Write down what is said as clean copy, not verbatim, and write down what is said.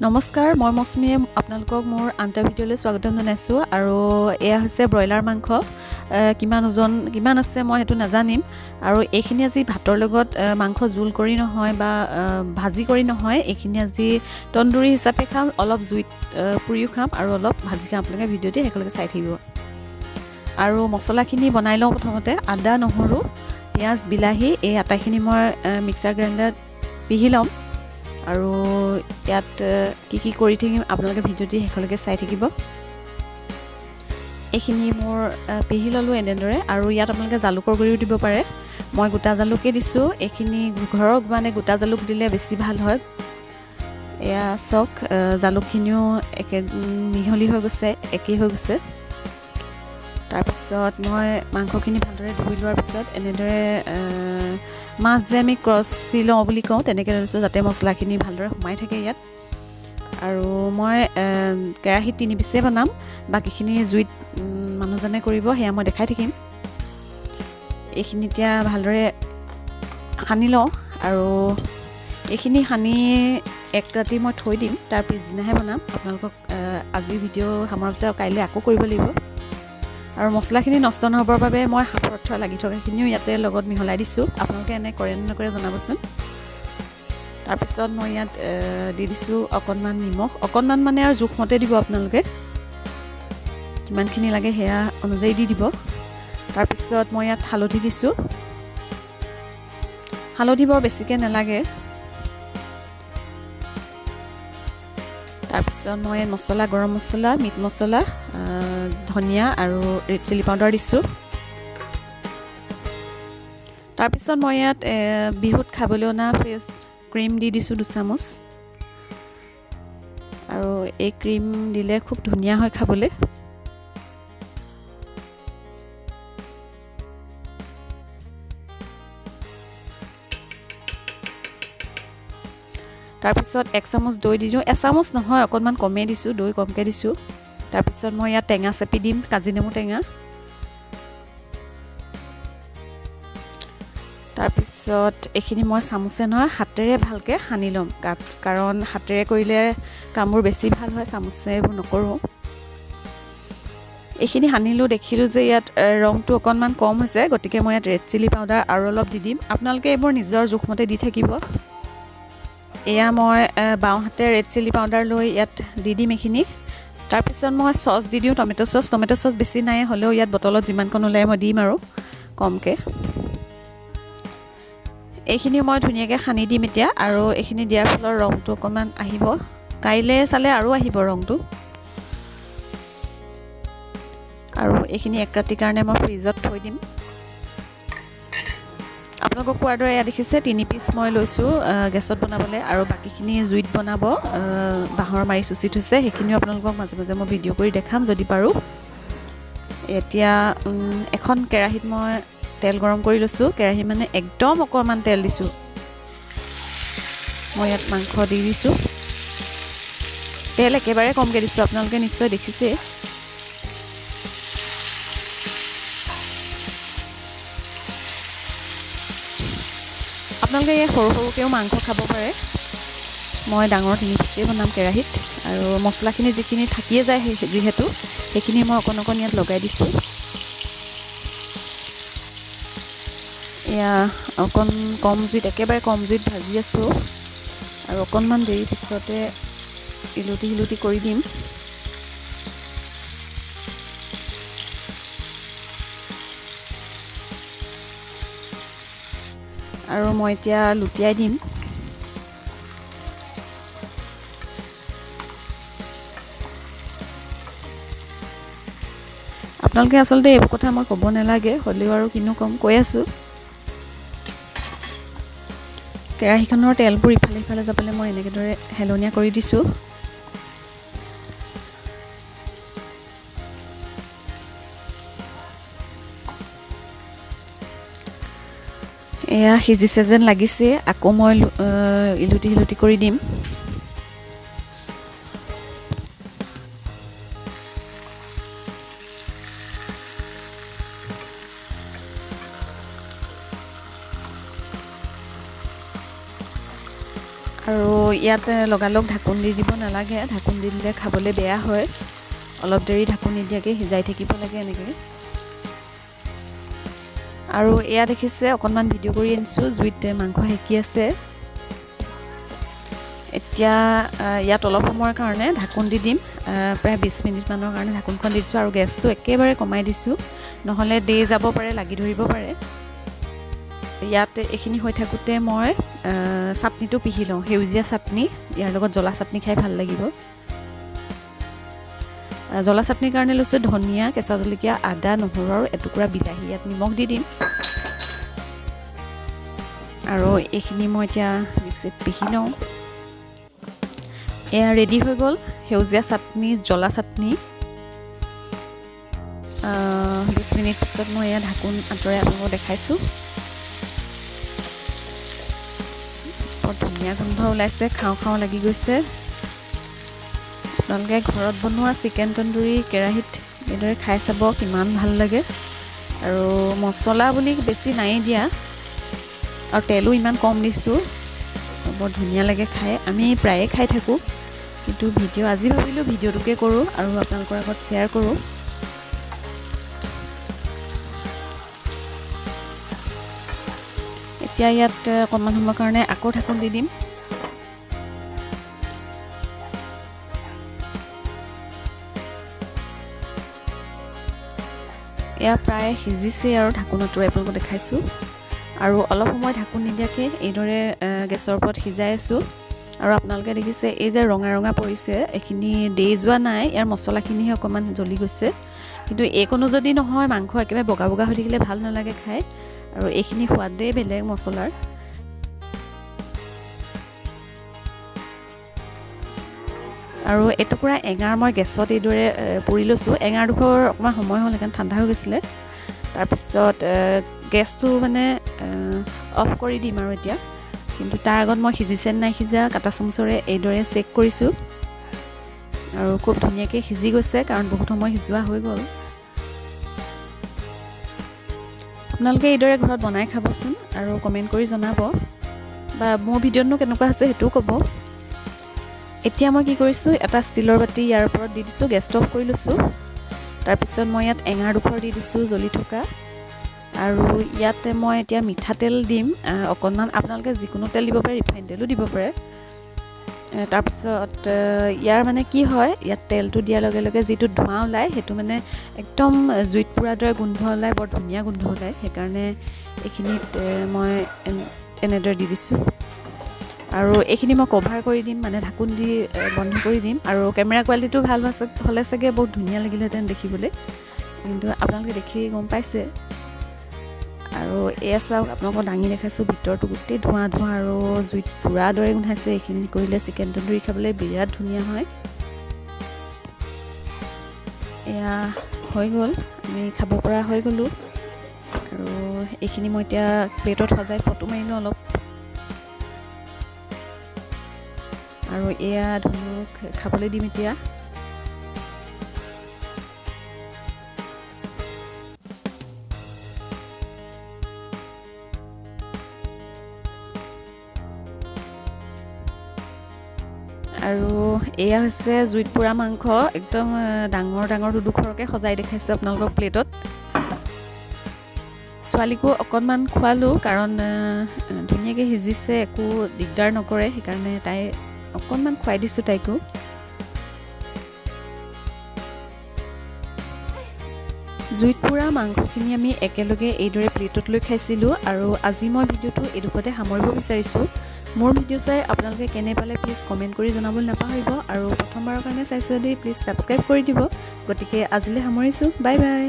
নমস্কাৰ, মই মৌচুমীয়ে আপোনালোকক মোৰ আন এটা ভিডিঅ'লৈ স্বাগতম জনাইছোঁ। আৰু এয়া হৈছে ব্ৰইলাৰ মাংস। কিমান ওজন কিমান আছে মই সেইটো নাজানিম। আৰু এইখিনি আজি ভাতৰ লগত মাংস জোল কৰি নহয় বা ভাজি কৰি নহয়, এইখিনি আজি তন্দুৰী হিচাপে খাম। অলপ জুইত পুৰিও খাম আৰু অলপ ভাজি খাম। আপোনালোকে ভিডিঅ'টি শেষলৈকে চাই থাকিব। আৰু মছলাখিনি বনাই লওঁ প্ৰথমতে। আদা, নহৰু, পিঁয়াজ, বিলাহী এই আটাইখিনি মই মিক্সাৰ গ্ৰাইণ্ডাৰত পিহি ল'ম। আৰু ইয়াত কি কি কৰি থাকিম আপোনালোকে ভিডিঅ'টি শেষলৈকে চাই থাকিব। এইখিনি মোৰ পিহি ল'লোঁ এনেদৰে। আৰু ইয়াত আপোনালোকে জালুকৰ গুড়িও দিব পাৰে, মই গোটা জালুকেই দিছোঁ। এইখিনি ঘৰৰ মানে গোটা জালুক দিলে বেছি ভাল হয়। এয়া চাওক, জালুকখিনিও একে মিহলি হৈ গৈছে, একেই হৈ গৈছে। তাৰপিছত মই মাংসখিনি ভালদৰে ধুই লোৱাৰ পিছত এনেদৰে মাছ যে আমি ক্ৰচি লওঁ বুলি কওঁ তেনেকৈ লৈছোঁ, যাতে মছলাখিনি ভালদৰে সোমাই থাকে ইয়াত। আৰু মই কেৰাহীত 3 পিচেই বনাম, বাকীখিনি জুইত মানুহজনে কৰিব, সেয়া মই দেখাই থাকিম। এইখিনি এতিয়া ভালদৰে সানি লওঁ। আৰু এইখিনি সানি এক ৰাতি মই থৈ দিম, তাৰ পিছদিনাহে বনাম। আপোনালোকক আজি ভিডিঅ' সামৰাৰ পিছত কাইলৈ আকৌ কৰিব লাগিব। আৰু মছলাখিনি নষ্ট নহ'বৰ বাবে মই সাঁফৰত থোৱা লাগি থকাখিনিও ইয়াতে লগত মিহলাই দিছোঁ। আপোনালোকে এনে কৰে নে নকৰে জনাবচোন। তাৰপিছত মই ইয়াত দি দিছোঁ অকণমান নিমখ, অকণমান মানে আৰু জোখমতে দিব আপোনালোকে, কিমানখিনি লাগে সেয়া অনুযায়ী দি দিব। তাৰপিছত মই ইয়াত হালধি দিছোঁ। হালধি বৰ বেছিকৈ নালাগে। তাৰপিছত মই ইয়াত মছলা, গৰম মছলা, মিট মছলা, ধনিয়া আৰু ৰেড চিলি পাউডাৰ দিছোঁ। তাৰপিছত মই ইয়াত বিহুত খাবলৈ অনা ফ্ৰেছ ক্ৰীম দি দিছোঁ 2 চামুচ। আৰু এই ক্ৰীম দিলে খুব ধুনীয়া হয় খাবলৈ। তাৰপিছত 1 চামুচ দৈ দি দিওঁ। এচামুচ নহয়, অকণমান কমেই দিছোঁ, দৈ কমকৈ দিছোঁ। তাৰপিছত মই ইয়াত টেঙা চেপি দিম, কাজি নেমু টেঙা। তাৰপিছত এইখিনি মই চামুচে নহয় হাতেৰে ভালকৈ সানি ল'ম, কাৰণ হাতেৰে কৰিলে কামবোৰ বেছি ভাল হয়, চামুচে এইবোৰ নকৰোঁ। এইখিনি সানিলোঁ, দেখিলোঁ যে ইয়াত ৰংটো অকণমান কম হৈছে, গতিকে মই ইয়াত ৰেড চিলি পাউডাৰ আৰু অলপ দি দিম। আপোনালোকে এইবোৰ নিজৰ জোখমতে দি থাকিব। এয়া মই বাওঁহাতে ৰেড চিলি পাউডাৰ লৈ ইয়াত দি দিম এইখিনি। তাৰপিছত মই চচ দি দিওঁ, টমেট' চচ। টমেট' চচ বেছি নাই, হ'লেও ইয়াত বটলত যিমানকণ ওলায় মই দিম আৰু কমকৈ। এইখিনি মই ধুনীয়াকৈ সানি দিম এতিয়া। আৰু এইখিনি দিয়াৰ ফলত ৰংটো অকণমান আহিব, কাইলৈ চালে আৰু আহিব ৰংটো। আৰু এইখিনি এক ৰাতিৰ কাৰণে মই ফ্ৰিজত থৈ দিম। আপোনালোকক কোৱাৰ দৰে এয়া দেখিছে 3 পিচ মই লৈছোঁ গেছত বনাবলৈ, আৰু বাকীখিনি জুইত বনাব। বাঁহৰ মাৰি চুচি থৈছে, সেইখিনিও আপোনালোকক মাজে মাজে মই ভিডিঅ' কৰি দেখাম যদি পাৰোঁ। এতিয়া এখন কেৰাহীত মই তেল গৰম কৰি লৈছোঁ। কেৰাহী মানে একদম অকণমান তেল দিছোঁ। মই ইয়াত মাংস দি দিছোঁ। তেল একেবাৰে কমকৈ দিছোঁ, আপোনালোকে নিশ্চয় দেখিছেই। আপোনালোকে এই সৰু সৰুকৈও মাংস খাব পাৰে। মই ডাঙৰ 3 পিচেই বনাম কেৰাহীত। আৰু মছলাখিনি যিখিনি থাকিয়ে যায় যিহেতু, সেইখিনি মই অকণ অকণ ইয়াত লগাই দিছোঁ। এয়া অকণ কম জুইত, একেবাৰে কম জুইত ভাজি আছোঁ। আৰু অকণমান দেৰি পিছতে ইলুটি সিলুটি কৰি দিম। আৰু মই এতিয়া লুটিয়াই দিম। আপোনালোকে আচলতে এইবোৰ কথা মই ক'ব নালাগে, হ'লেও আৰু কিনো ক'ম, কৈ আছোঁ। কেৰাহীখনৰ তেলবোৰ ইফালে সিফালে যাবলৈ মই এনেদৰে হেলনীয়া কৰি দিছোঁ। এয়া সিজিছে যেন লাগিছে, আকৌ মই ইলুটি সিলুটি কৰি দিম। আৰু ইয়াত লগালগ ঢাকোন দি দিব নালাগে, ঢাকোন দি দিলে খাবলৈ বেয়া হয়। অলপ দেৰি ঢাকোন নিদিয়াকৈ সিজাই থাকিব লাগে এনেকৈ। আৰু এয়া দেখিছে অকণমান ভিডিঅ' কৰি আনিছোঁ, জুইত মাংস সেকি আছে। এতিয়া ইয়াত অলপ সময়ৰ কাৰণে ঢাকোন দি দিম, প্ৰায় 20 মিনিটমানৰ কাৰণে ঢাকোনখন দি দিছোঁ। আৰু গেছটো একেবাৰে কমাই দিছোঁ, নহ'লে দেই যাব পাৰে, লাগি ধৰিব পাৰে। ইয়াত এইখিনি হৈ থাকোঁতে মই চাটনিটো পিহি লওঁ, সেউজীয়া চাটনি। ইয়াৰ লগত জ্বলা চাটনি খাই ভাল লাগিব। জ্বলা চাটনিৰ কাৰণে লৈছোঁ ধনিয়া, কেঁচা জলকীয়া, আদা, নহৰু আৰু এটুকুৰা বিলাহী। ইয়াত নিমখ দি দিম। আৰু এইখিনি মই এতিয়া মিক্সিত পিহি লওঁ। এয়া ৰেডি হৈ গ'ল সেউজীয়া চাটনি, জ্বলা চাটনি। 20 মিনিট পিছত মই এয়া ঢাকোন আঁতৰাই আপোনালোকক দেখাইছোঁ। বৰ ধুনীয়া গোন্ধ ওলাইছে, খাওঁ খাওঁ লাগি গৈছে। আপোনালোকে ঘৰত বনোৱা চিকেন তন্দুৰী কেৰাহীত এইদৰে খাই চাব, কিমান ভাল লাগে। আৰু মছলা বুলি বেছি নাই দিয়া আৰু তেলো ইমান কম দিছোঁ, বৰ ধুনীয়া লাগে খাই। আমি প্ৰায়ে খাই থাকোঁ, কিন্তু ভিডিঅ' আজি ভাবিলোঁ ভিডিঅ'টোকে কৰোঁ আৰু আপোনালোকৰ আগত শ্বেয়াৰ কৰোঁ। এতিয়া ইয়াত অকণমান সময়ৰ কাৰণে আকৌ ঢাকোন দি দিম। এয়া প্ৰায় সিজিছে আৰু ঢাকোন আঁতৰাই আপোনালোকক দেখাইছোঁ। আৰু অলপ সময় ঢাকোন নিদিয়াকৈ এইদৰে গেছৰ ওপৰত সিজাই আছোঁ। আৰু আপোনালোকে দেখিছে এই যে ৰঙা ৰঙা পৰিছে, এইখিনি দেই যোৱা নাই, ইয়াৰ মছলাখিনিহে অকণমান জ্বলি গৈছে। কিন্তু এইকণো যদি নহয় মাংস একেবাৰে বগা বগা হৈ থাকিলে ভাল নালাগে খাই। আৰু এইখিনি সোৱাদেই বেলেগ মছলাৰ। আৰু এটুকুৰা এঙাৰ মই গেছত এইদৰে পুৰি লৈছোঁ। এঙাৰডোখৰ অকণমান সময় হ'ল, সেইকাৰণে ঠাণ্ডা হৈ গৈছিলে। তাৰপিছত গেছটো মানে অফ কৰি দিম আৰু এতিয়া। কিন্তু তাৰ আগত মই সিজিছে নাই সিজা কাটা চামুচেৰে এইদৰে চেক কৰিছোঁ। আৰু খুব ধুনীয়াকৈ সিজি গৈছে, কাৰণ বহুত সময় সিজোৱা হৈ গ'ল। আপোনালোকে এইদৰে ঘৰত বনাই খাবচোন আৰু কমেণ্ট কৰি জনাব, বা মোৰ ভিডিঅ'নো কেনেকুৱা হৈছে সেইটোও ক'ব। এতিয়া মই কি কৰিছোঁ, এটা ষ্টীলৰ বাতি ইয়াৰ ওপৰত দি দিছোঁ, গেছটো অফ কৰি লৈছোঁ। তাৰপিছত মই ইয়াত এঙাৰডোখৰ দি দিছোঁ জ্বলি থকা। আৰু ইয়াতে মই এতিয়া মিঠাতেল দিম অকণমান। আপোনালোকে যিকোনো তেল দিব পাৰে, ৰিফাইন তেলো দিব পাৰে। তাৰপিছত ইয়াৰ মানে কি হয়, ইয়াত তেলটো দিয়াৰ লগে লগে যিটো ধোঁৱা ওলায় সেইটো মানে একদম জুইত পোৰাৰ দৰে গোন্ধ ওলায়, বৰ ধুনীয়া গোন্ধ ওলায়। সেইকাৰণে এইখিনিত মই এনেদৰে দি দিছোঁ। আৰু এইখিনি মই কভাৰ কৰি দিম, মানে ঢাকোন দি বন্ধ কৰি দিম। আৰু কেমেৰা কোৱালিটিটো ভাল হ'লে চাগে বহুত ধুনীয়া লাগিলহেঁতেন দেখিবলৈ, কিন্তু আপোনালোকে দেখি গম পাইছে। আৰু এয়া চাওক, আপোনালোকক দাঙি দেখাইছোঁ, ভিতৰটো গোটেই ধোঁৱা ধোঁৱা আৰু জুইত পোৰা দৰে গোন্ধাইছে। এইখিনি কৰিলে চিকেন তন্দুৰী খাবলৈ বিৰাট ধুনীয়া হয়। এয়া হৈ গ'ল, আমি খাব পৰা হৈ গ'লোঁ। আৰু এইখিনি মই এতিয়া প্লেটত সজাই ফটো মাৰিলোঁ অলপ। আৰু এয়া ধুনুক খাবলৈ দিম এতিয়া। আৰু এয়া হৈছে জুইত পোৰা মাংস, একদম ডাঙৰ ডাঙৰ দুডোখৰকৈ সজাই দেখাইছোঁ আপোনালোকক প্লেটত। ছোৱালীকো অকণমান খোৱালোঁ, কাৰণ ধুনীয়াকৈ সিজিছে, একো দিগদাৰ নকৰে, সেইকাৰণে তাই অকণমান খুৱাই দিছোঁ তাইকো। জুইত পোৰা মাংসখিনি আমি একেলগে এইদৰে প্লেটত লৈ খাইছিলোঁ। আৰু আজি মই ভিডিঅ'টো এইডোখৰতে সামৰিব বিচাৰিছোঁ। মোৰ ভিডিঅ' চাই আপোনালোকে কেনে পালে প্লিজ কমেণ্ট কৰি জনাবলৈ নাপাহৰিব। আৰু প্ৰথমবাৰৰ কাৰণে চাইছে যদি প্লিজ ছাবস্ক্ৰাইব কৰি দিব। গতিকে আজিলৈ সামৰিছোঁ, বাই বাই।